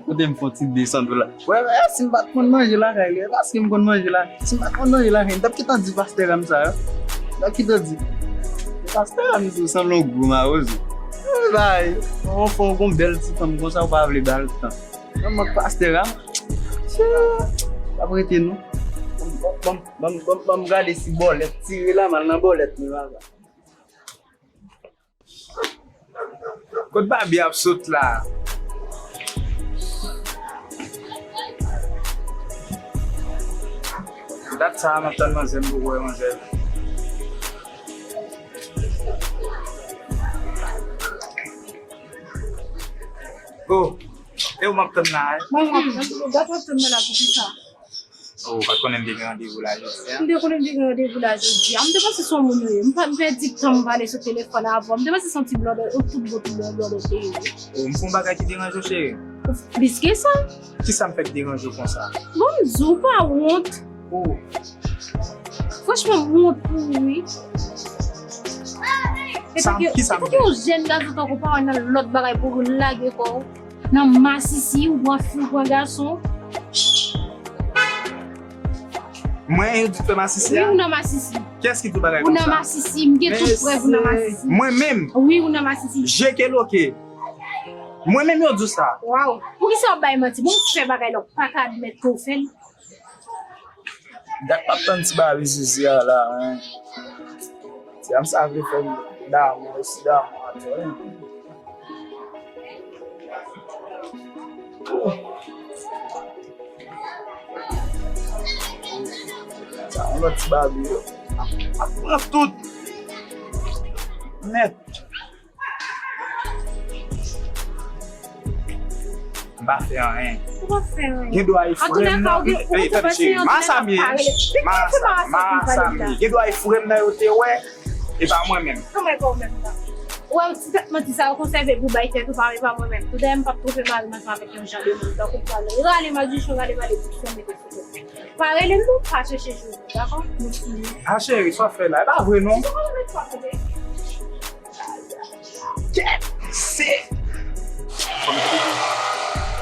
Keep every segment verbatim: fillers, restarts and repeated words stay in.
Kote m fè yon ti desann pou la. Wè, wè, si m pa t konn manje lakay li, e paske m konn manje la. Si m pa t konn manje lakay li, m t ap gentan di pastè Ram sa yo. M t ap gentan di. Pastè Ram tou sanble yon gwo mawozo. Bay, yon fè yon bèl ti fanm konsa, ou pa vle ba l tan. Nan mank pastè Ram. Ap rete nou. Ban m, ban m, ban m, ban m gade si bòlèt tire la, m al nan bòlèt mwen la. Kot Babi ap sot la? Dat sa a, m ap tann manzè, m poko wè manzè. Oh, e ou m ap tann la, eh? Mwen, mwen, mwen, dat w ap tann mwen la pou kisa? Oh, ou pa t konnen m te gen randevou la jodi a? M te konnen m te gen randevou la jodi a. M te panse se yon moun ou ye. M pa, m pèdi tan m pale sou telefòn avè w. M te panse se yon ti blòdè, yon tout gwo ti blòdè te ye. Oh, m fè yon bagay ki deranje w, cheri? Plis ke sa. Kisa m fè k deranje w konsa? Bon, m di w pa wont. Oh. Franchman, m wont pou ou, wi. Sa, kisa m fè? Epi ke yon jèn gason tankou w pa wè nan lòt bagay pou w lage kò w. Nan masisi, ou pran fi, ou pran gason. Mwen, yo di fè masisi a? Wi, ou nan masisi. Kiyès ki di w bagay konsa? Ou nan masisi, m gen tout prèv ou nan masisi. Mwen menm? Wi, ou nan masisi. Je ke loke. Mwen menm yo di w sa. Waw. Poukisa w ap bay manti? Bon, ou fè bagay la, ou pa ka admèt ke w fè l. Dat m ap tann ti Babi Zizi a la, hein. Ti a m sa vle fè m damou, si damou atò, hein. Sa yon lòt ti Babi yo. Ap pran tout. Nèt. M pa fè anyen. Ou pa fè anyen. Gen dwa e frè m nan. Ey, tande cheri. Masami, Masami. Gen dwa e frè m nan yo te wè. E pa mwen menm. Kòman e pa ou menm nan? Ou wè ti tèt manti sa yo konsève pou bay tèt ou pa, e pa mwen menm. Tou dayè m p ap twonpe mari m ansanm avèk yon jan de moun. Tankou m pral rale madichon, rale malediksyon, mete sou tèt. Pa rele m non, pa chèche jwenn mwen, dakò? A cheri, sa w ap fè la, e pa vre non. Kèt! Se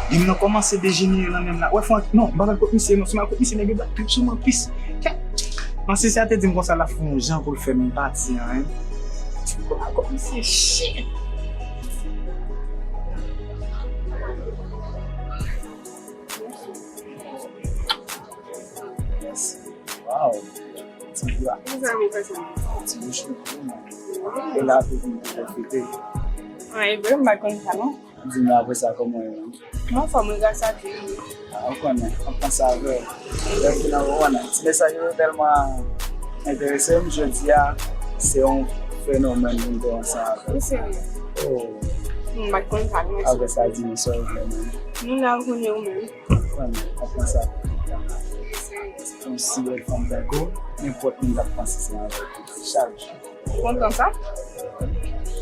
Bib nan kòmanse dejenere nan menm la. Wè Frank, non, m pa pral kot misye non. Si m al kot misye, nèg yo bat pip sou mwen plis. Kèt! Masisi a te di m konsa l ap fè yon jan pou l fè m pati an, hein. M pa pral kot misye, shit! Mèsi. Waw. Ti bwa. Kisa ou fè sa? Ti bouch mwen, wi, man. E la tou pou m pwofite. An, e vre, m pa konn sa, non. Di m apre sa, kòman w ye, man? Mwen anfòm, wi, gras a Dye, wi. A, ou konnen, m ap panse avè w. Lè fin an, ou konnen. Ti mesaj yo tèlman enterese m, jodi a, se yon fenomèn pou m te ansanm avè w. Ou serye? Oh. M pa t konn sa, non. Apre sa, di m sa w vle, man. Nou la, ou konnen ou menm. Kòman, ap panse a yon si bèl fanm tankou w, nenpòt moun t ap panse se avèk ou chak jou. Ou kontan sa?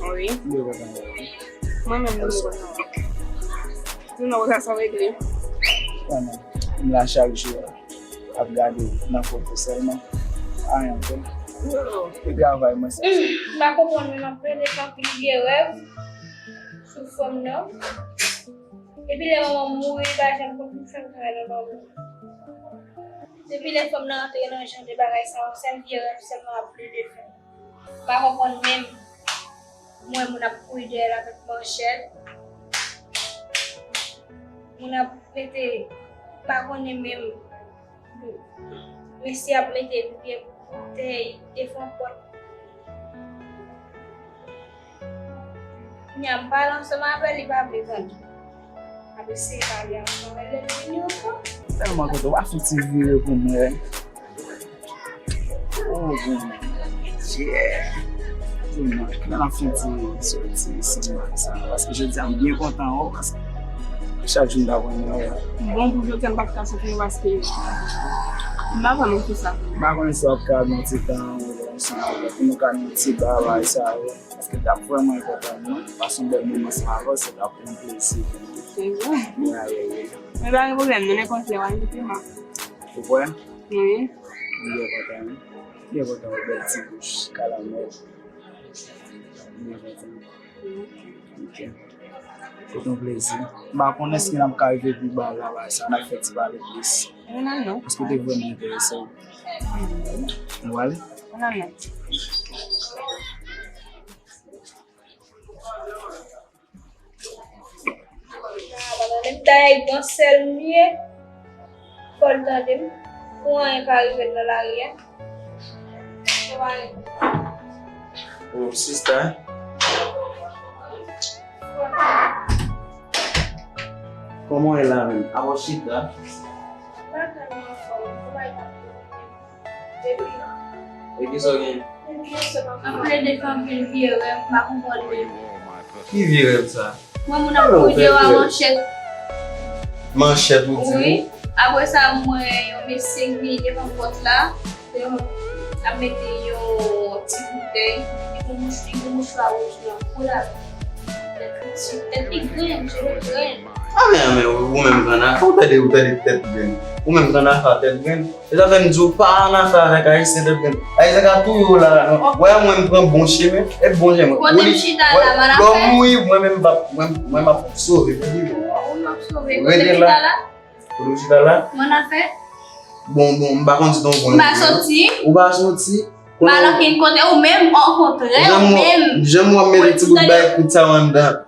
Wi. M byen kontan wè w. Mwen menm, m byen kontan wè w. Sinon, sa, sa regle. Kòman, m la chak jou, ap gade w nan foto sèlman. Anyen ankò. E travay mwen sa. M pa konprann, men m ap plede fè anpil vye rèv sou fanm nan. Epi lè manman m mouri, li pa janm konn pou fè m travay nan manman m. Depi lè fanm nan antre nan jan de bagay sa yo, sèl vye rèv sèlman ap plede fè. M pa konprann menm. M wè moun ap kouri dèyè l avèk manchèt. Moun ap mete, m pa konnen menm. Mesye ap mete bouteyi devan pòt. Kounye a m pale ansanm avè l, li pa vle tande. M ap eseye pale ansanm avè l, lè l vini ankò. Tèlman kontan, w ap fè ti vire pou mwen. Oh, bon. Yeah. Bon, mwen, lè n ap fè ti soti, si mwen sa. Paske jodi a, m byen kontan, oh, paske chak jou m ta konn wè. Bon, pou jodi a, m pa t ka soti, paske m pa vrèman fè sa. M pa konnen si w ap ka ban m ti tan, ou ansanm avè, pou nou ka nan ti bagay sa yo. Paske l t ap vrèman enpòtan pou mwen. Pase yon bèl moman ansanm avè w, se t ap yon plezi pou mwen. Se vre? Wi, wi, wi. Men pa gen pwoblèm, non, nenpòt lè w a envite m. Ou kwè? Wi. M byen kontan, wi. M byen kontan wè bèl ti bouch, kalanmè. Ok. Se te yon plezi. M pa konnen si n ap ka rive pi ba la, ba sa, n ap fè ti pale plis. Ou nan non? Paske te vrèman enterese. Nou ale? Ou nan non? Menm dayè, gen sèl m ye. Fò l tande m. Pou anyen pa rive l nan lari a. Oh, sista. Kòman w ye la menm? Apa w chita? E kisa w gen? Mwen plede fè anpil vye rèv, m pa konprann menm. Ki vye rèv sa? Mwen moun ap kouri deyò a manchèt. Manchèt ou di? Wi. Apre sa, m wè yon mesye vini devan pòt la. Ap mete yon ti boutèy, li gon mouch-, li gon mouchwa wouj nan kou la. Tèt li ti, tèt li grenn, je li grenn. Anmè, anmè, ou menm grann afè, ou tande, ou tande tèt grenn. Ou menm grann afè, tèt grenn. E sa fè m di w pa ann afè avèk Ayisyen tèt grenn. Ayisyen ka touye w la, non. Wè, mwen m pran bon chemen, e bon chemen. Kote m chita la, man afè. Lè w mouri, mwen menm m p ap, mwen, mwen m ap sove pou viv. Ou m ap sove, kote m chita la. Kote w chita la? Mwen afè. Bon, bon, m pa konn si ton bon. M pa soti. Ou pa soti? M pa nan okenn kote, ou menm, okontrè, ou menm. Jan m wè m mete ti bout bay kout sa w anndan,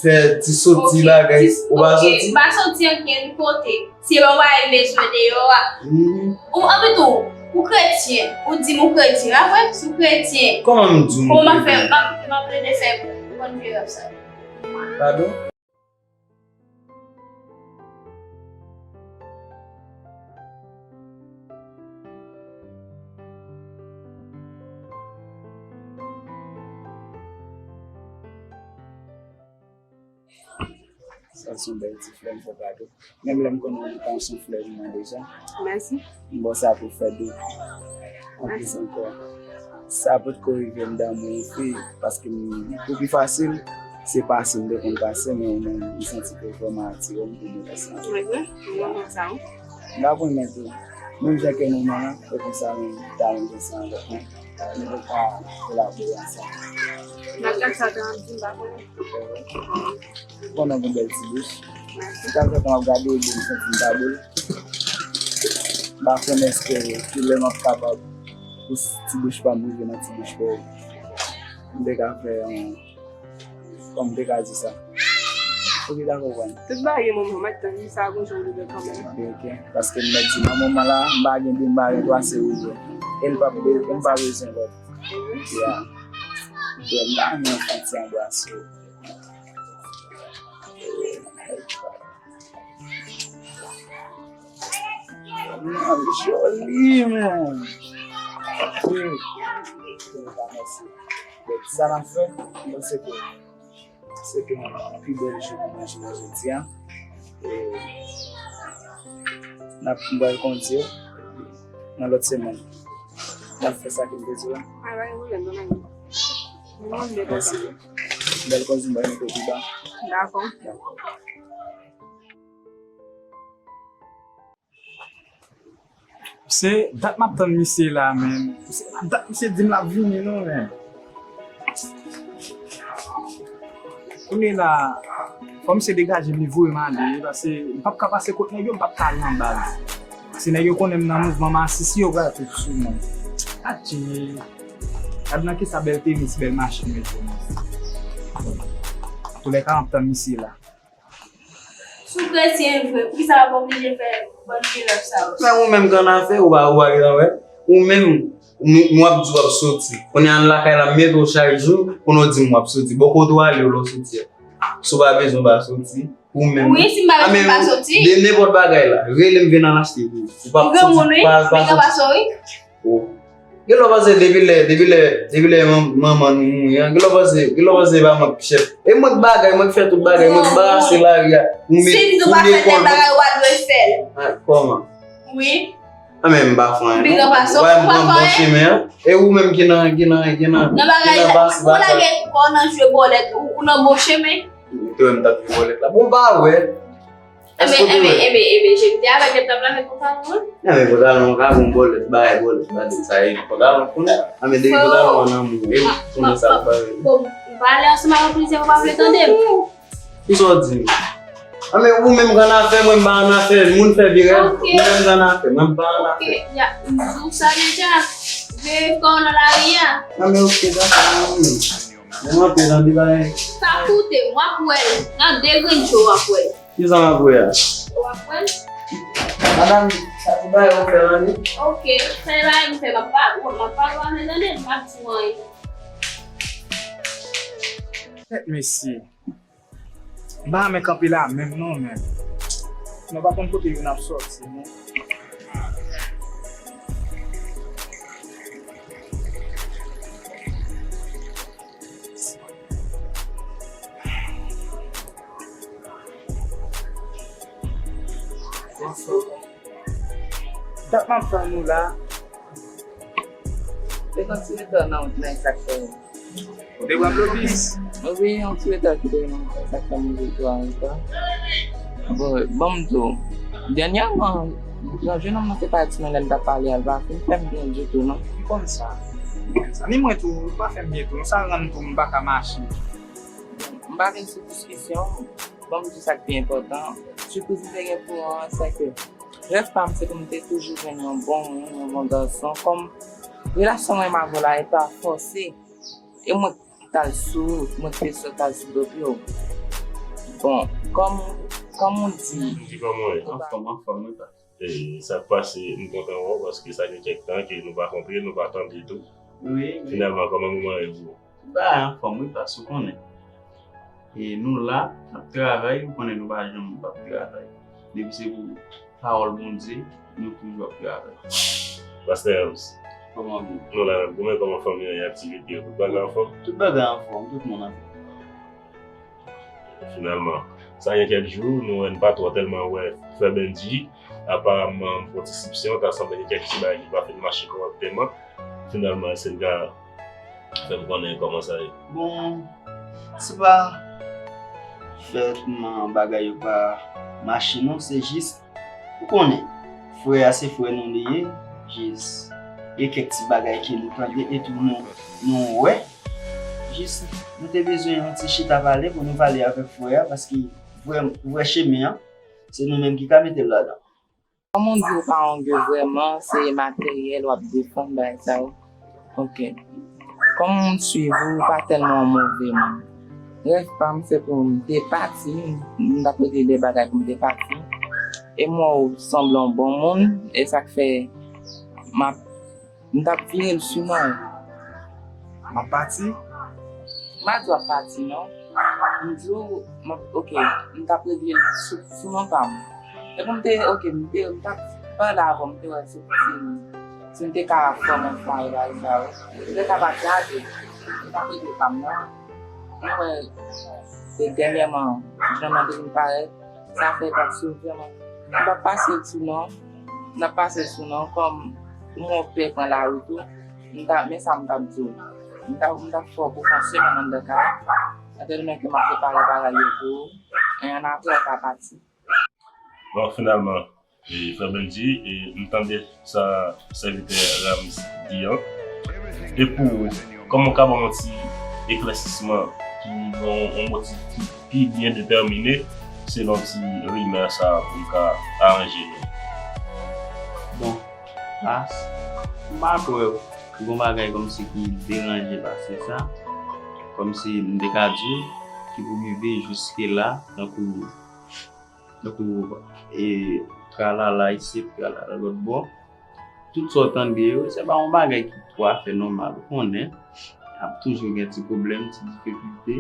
fè ti soti bagay, ou pa soti? M pa soti okenn kote. Se pa w pa bezwen deyò a. Ou, anpi tou, ou kretyen, ou di m ou kretyen, pa vre? Si w kretyen. Kòman m di w m kretyen? Kòman m ap fè, m ap, m ap plede fè konn vye rèv sa? Padon? Sa se yon bèl ti flè m fè kado. Menm lè m konnen li pa yon flè m nan deja. Mèsi. M ba w sa pou fè dou. Anplis ankò, sa potko rive m damou yon fi, paske m, pou pi fasil, se pase m te konn pase, men ou menm, m santi ke vrèman atire m pou mwen pase anpil. Wi, wi, m konprann sa, wi. M t ap renmen tou. Menm jan ke nou menm, se konsa menm, m ta renmen fè sa avèk mwen. Nou te ka kolabore ansanm. Nan ka sa, te ap di m pa konnen. Ou konnen w gen bèl ti bouch. Mèsi. Chak fwa m ap gade w, m santi m ta bèl. M pa konnen èske kilè m ap kapab pou ti bouch pa m rive nan ti bouch pa w. M te ka fè yon, kòman m te ka di sa? Ou gentan konprann. Tout bagay gen moman, m ap tann sa gon jan rive kanmenm. Ok, paske m mèt di nan moman la, m pa gen de, m pa gen twa, se ou yo. E m pa, e m pa bezwen lòt. Ya. Ya, m ta renmen fè ti anbrase w. Manman joli, man. Wi. Mèsi. Sa n ap fè, m panse ke se te yon pi bèl jou pou mwen jounen jodi a. E n ap, m pral kondi w nan lòt semèn. N ap fè sa ke m te di w la. A, pa gen pwoblèm, non, non. Mèsi. Bèl kondi, m pral mete w pi ba. Dakò. Dakò. Se dat m ap tann misye la, menm. Se dat misye di m l ap vini, non, menm. Kounye la, fò misye degaje m, li voye m ale, paske m p ap ka pase kot nèg yo, m p ap ka al nan baz. Si nèg yo konnen m nan mouvman masisi, yo pral tout sou mwen. Atchee. Gad nan kisa bèl tenis, bèl machin mete m. Antoulèka, m ap tann misye la. Si w kretyen vre, poukisa w ap oblije fè bann vye rèv sa yo? Men ou menm grann afè, ou pa, ou pa gentan wè. Ou menm, m, m w ap di w ap soti. Kounye a, m lakay la, m mete w chak jou, kounye a w di m w ap soti. Bò kote w ale yo lè w soti a? Si w pa bezwen w pa soti, ou menm. Wi, si m pa bezwen m pa soti. De nenpòt bagay la, rele m vin al achte pou ou. Ou p ap soti, pa, pa soti. Oh. Gen lè w panse depi lè, depi lè, depi lè man-, manman nou mouri an, gen lè w panse, gen lè w panse e pa mwen k chèf. E mwen k bagay, mwen k fè tout bagay, mwen k barase lari a. Ou met, si nou pa fè tèl bagay, w a dwe fè l. Ah, kòman? Wi. Ah, men m pa fè anyen, non. Ou pa fè anyen. Ou pa m pran bon chemen an. E ou menm ki nan, ki nan, ki nan, ki nan pase, ou lage kò w nan jwe bòlèt, ou, ou nan bon chemen. Ou te wè m t ap jwe bòlèt la. Bon, ou pa wè. Ebe, ebe, ebe, ebe, je m te avèk lè m t ap lave pantalon an. Anben, pantalon ka bon bòlèt, bagay bòlèt, gade sa e pantalon kounye a. Anben, depi pantalon an nan mou, e ou konnen sa pa vre. Bon, m pale ansanm avèk plizyè, ou pa vle tande m. Kisa w di? Anben, ou menm ka nan afè, mwen m pa nan afè, moun fè vye rèv, ou menm ka nan afè, mwen m pa nan afè. Ok, ya, m di w sa deja, veye kò w nan lari a. Anben, ok, dakò, mwen menm. Mwen antre nan de bagay. Pa koute m, w ap wè l. Nan de grenn je w, w ap wè l. Kisa m ap wè a? W ap wè l. Madanm, sa se bagay ou fè an li? Ok, fè bagay m fè, m ap pa, m ap pale w avè l, tande, m p ap di w anyen. Tèt mesye. M pa renmen kanpe la menm non, men. Nou pa konn kote youn ap sòti, non. Dat m ap tann ou la. Met yon ti retò nan wout nan, e sa k fè. Ou te pran blokis? Wi, yon ti retò ki te nan, e sa k fè m rive tou an reta. Bon, ban m di w, dènyèman, jan jenòm nan te pale sou mwen lè n t ap pale a, l pa fin fè m byen ditou, non. M konn sa. M konn sa. Ni mwen tou, li pa fè m byen tou. Sa rann tou, m pa ka mache. M pa vin sou diskisyon. Ban m di sa k pi enpòtan. Sipriz m te gen pou ou an, se ke rèv pa m, se pou m te toujou jwenn yon bon moun, yon bon gason. Kòm relasyon mwen menm avè w la, e pa fòse. E mwen k t al sou, mwen k te sot al sou do pye w. Bon, kòm, kòm ou di. Di kòman w ye? Anfòm, anfòm, wi, pa. E sa k pase, m kontan wè w, paske sa gen kèk tan ke nou pa kontre, nou pa tande tou. Wi, wi. Finalman, kòman moman yo ye pou ou? Tout bagay anfòm, wi, paske ou konnen. E nou la, n ap travay, ou konnen nou pa janm p ap travay. Depi se pou pawòl Bondye, nou toujou ap travay. Pastè Herms, kòman nou? Nou la, n ap goumen, kòman fanmi an ye, aktivite yo, tout bagay anfòm? Tout bagay anfòm, tout moun anfòm. Finalman, sa gen kèk jou, nou wè n pa twò tèlman wè Frè Benji. Aparamman, pou ti sipsyon, ta sanble gen kèk ti bagay ki pa fin mache kòrèkteman. Finalman, èske n ka fè m konnen kòman sa ye? Bon, se pa fètman bagay yo pa mache non, se jis, ou konnen, frè a se frè nou li ye, jis, gen kèk ti bagay ke nou tande epi nou, nou wè, jis, nou te bezwen yon ti chita pale pou nou pale avèk frè a, paske vrè, vrè chemen an, se nou menm ki ka mete l ladan. Kòm ou di ou pa yon gè vrèman, se materyèl w ap defann bagay sa yo. Ok. Kòm m swiv ou, ou pa tèlman yon move moun. Rèv pa m se pou m te pati, m t ap regle de bagay pou m te pati. E m wè w sanble yon bon moun, e sa k fè m ap M t ap vire l sou non. M ap pati? M pa di w ap pati non. M di w, m ap, ok, m t ap regle l sou, sou non pa m. Epi m te, ok, m te, m t ap pale avè w, m te wè si, si, si m te ka fè w yon fwa bagay sa yo. M te ka pa t gade. M t ap regle pa m nan. M wè, e dènyèman, jan m ap vin parèt, sa fè pa t sou vrèman. M p ap pase l sou non. M t ap pase l sou non kòm m wè w pè pran lari tou. M t ap, men sa m t ap di w. M t ap, m t ap fè w pou fè yon semèn anndan kay la. Etan donnen ke m ap prepare bagay yo pou ou. E annapre, w ka pati. Bon, finalman, e, Frè Benji, e, m tande sa sèvitè Rams di an. E pou ou, kòman w ka ban m yon ti eklèsisman ki gen yon motif ki pi byen detèmine selon ti rimè sa a pou m ka aranje nou? Bon, Ras, m pa kwè gen yon bagay kòmsi ki deranje pase sa. Kòmsi m te ka di w, ki pou rive jiske la, tankou Tankou, e, tralala isit, tralala lòt bò. Tout sa w tande yo, se pa yon bagay ki twafè nòmal. Ou konnen, ap toujou gen ti pwoblèm, ti difikilte.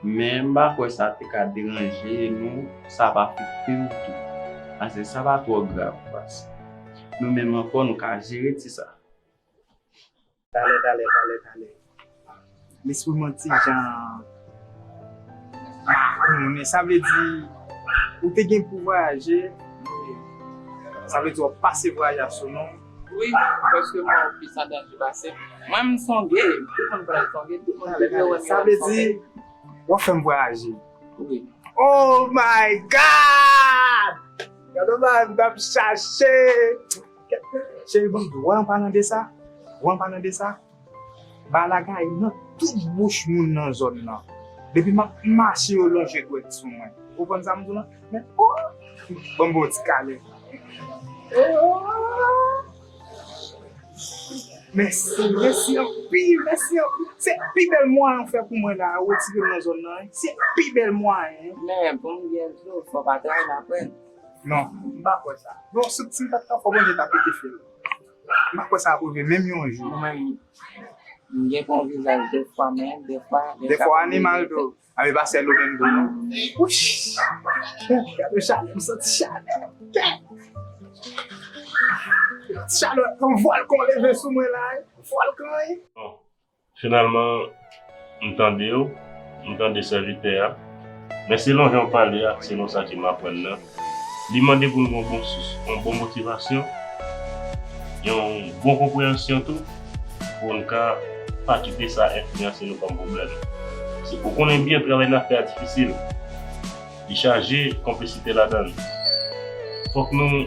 Men m pa kwè sa te ka deranje nou, sa pa afekte nou tou. Paske sa pa twò grav, paske nou menm ankò, nou ka jere ti sa. Talè, talè, talè, talè. Lespri m an ti jan makonnen. Sa vle di, ou te gen pou vwayaje, sa vle di w ap pase vwayaj la sou non. Wi, paske mwen pi san danje pase. Mwen, m songe, tout moun pral songe, tout moun ki vle wè m, sa vle di, w ap fè m vwayaje. Wi. Oh my God! Gade sa, m t ap chache. Cheri, bon, wè an palan de sa, wè an palan de sa, ba lagay nan tout bouch moun nan zòn nan. Depi m ap mache, yo lonje dwèt sou mwen. Ou konprann sa m di w lan? Men, oh! Ban m ba w ti kale. Oh! Mèsi, mèsi anpil, mèsi anpil. Se pi bèl mwayen w fè pou mwen la, retire m nan zòn nan, wi. Se pi bèl mwayen. Men, pou m byen di w, fò w pa trayi m apre. Non, m pa kwè sa. Bon, si, si m pa t ka fè, Bondye ta pete fè l. M pa kwè sa ap rive menm yon jou. Mwen menm, m gen pou yon vizaj de fwa, men de fwa, de fwa animal tou. Ave pa sèl ou menm tou, non. Wouch! Gade chalè, m santi chalè. Chalè, yon vòlkan leve sou mwen la, wi. Vòlkan, wi. Bon, finalman, m tande w, m tande sèvitè a. Men selon jan w pale a, selon sa ke m aprann nan, li mande pou n gen yon bon sous, yon bon motivasyon, yon bon konpreyansyon tou, pou n ka pa kite sa enfliyanse nou kòm pwoblèm. Se, ou konnen byen, travay n ap fè a difisil. Li chaje konplisite ladan l. Fòk nou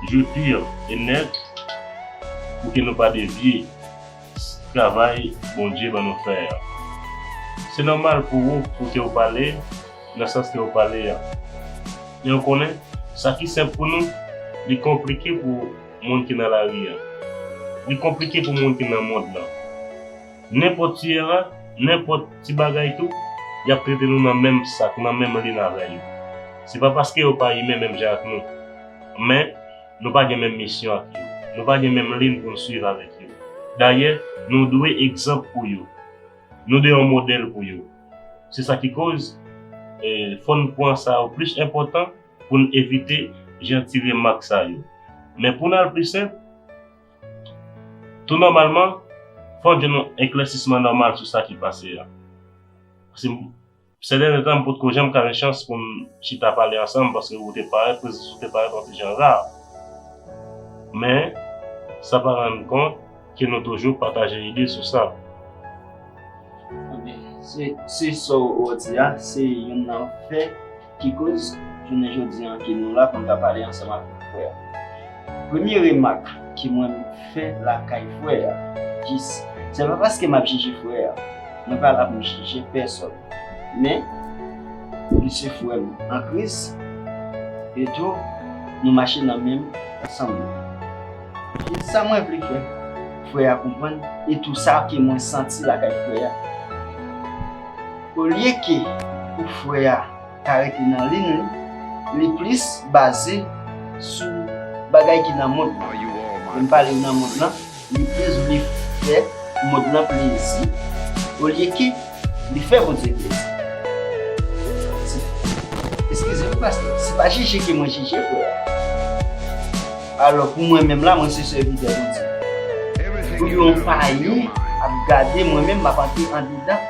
jwe pi e nèt pou ke nou pa devye travay Bondye ban nou fè a. Se nòmal pou ou, pou ke w pale nan sans ke w pale a. Men w konnen, sa ki senp pou nou, li konplike pou moun ki nan lari a. Li konplike pou moun ki nan mond lan. Nenpòt ti eran, nenpòt ti bagay tou, y ap trete nou nan menm sak, nan menm lin avè yo. Se pa paske yo pa imen menm jan ak nou, men nou pa gen menm misyon ak yo. Nou pa gen menm lin pou n swiv avèk yo. Dayè, nou dwe egzanp pou yo. Nou dwe yon modèl pou yo. Se sa ki koz, eh, fò n pran sa yo plis enpòtan pou n evite jan ti remak sa yo. Men pou n al pi senp, tou nòmalman, fò n jwenn yon eklèsisman nòmal sou sa ki pase a. Paske m, sèten tan, m potko janm ka gen chans pou n chita pale ansanm, paske ou te parèt, prezans ou te parèt yon ti jan ra. Men, sa pa rann kont ke nou toujou pataje ide sou sa. Ebyen, se, se sa w di a, se youn nan fè ki koz jounen jodi a ke nou la pou n ka pale ansanm avèk frè a. Premye remak ke mwen fè lakay frè a, jis, se pa paske m ap jije frè a. Mwen pa la pou m jije pèsòn. Men, li se frè m an Kris, e tou, nou mache nan menm sanm. E sa mwen vle fè frè a konprann, e tou sa ke mwen santi lakay frè a. Olye ke pou frè a ta rete nan liy li, li plis baze sou bagay ki nan mond lan. Lè m pale nan mond lan, li plis vle fè mond lan plezi, olye ke li fè Bondye plezi. Se, eskize m, pastè, se pa jije ke mwen jije frè a. Alò, pou mwen menm la, mwen se sèvitè Bondye. Pou yon payen ap gade mwen menm, m ap antre andedan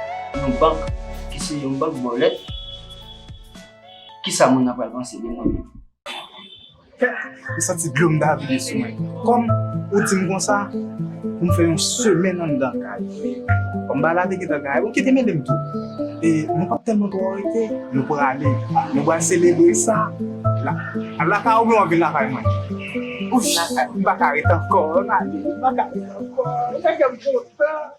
yon bank ki se yon bank bòlèt, kisa moun nan pral panse de mwen menm? M santi dlo m ta vide sou mwen. Kòm ou di m konsa, pou m fè yon semèn anndan kay. Kòm bagay la te gentan kay, ou kite mele m tou. E nou p ap tèlman twò rete, nou prale. Nou pral selebre sa. La, lakay ou byen w ap vin lakay mwen? Ouch, m pa ka ret ankò, m ale, m pa ka ret ankò. Sa fè m kontan.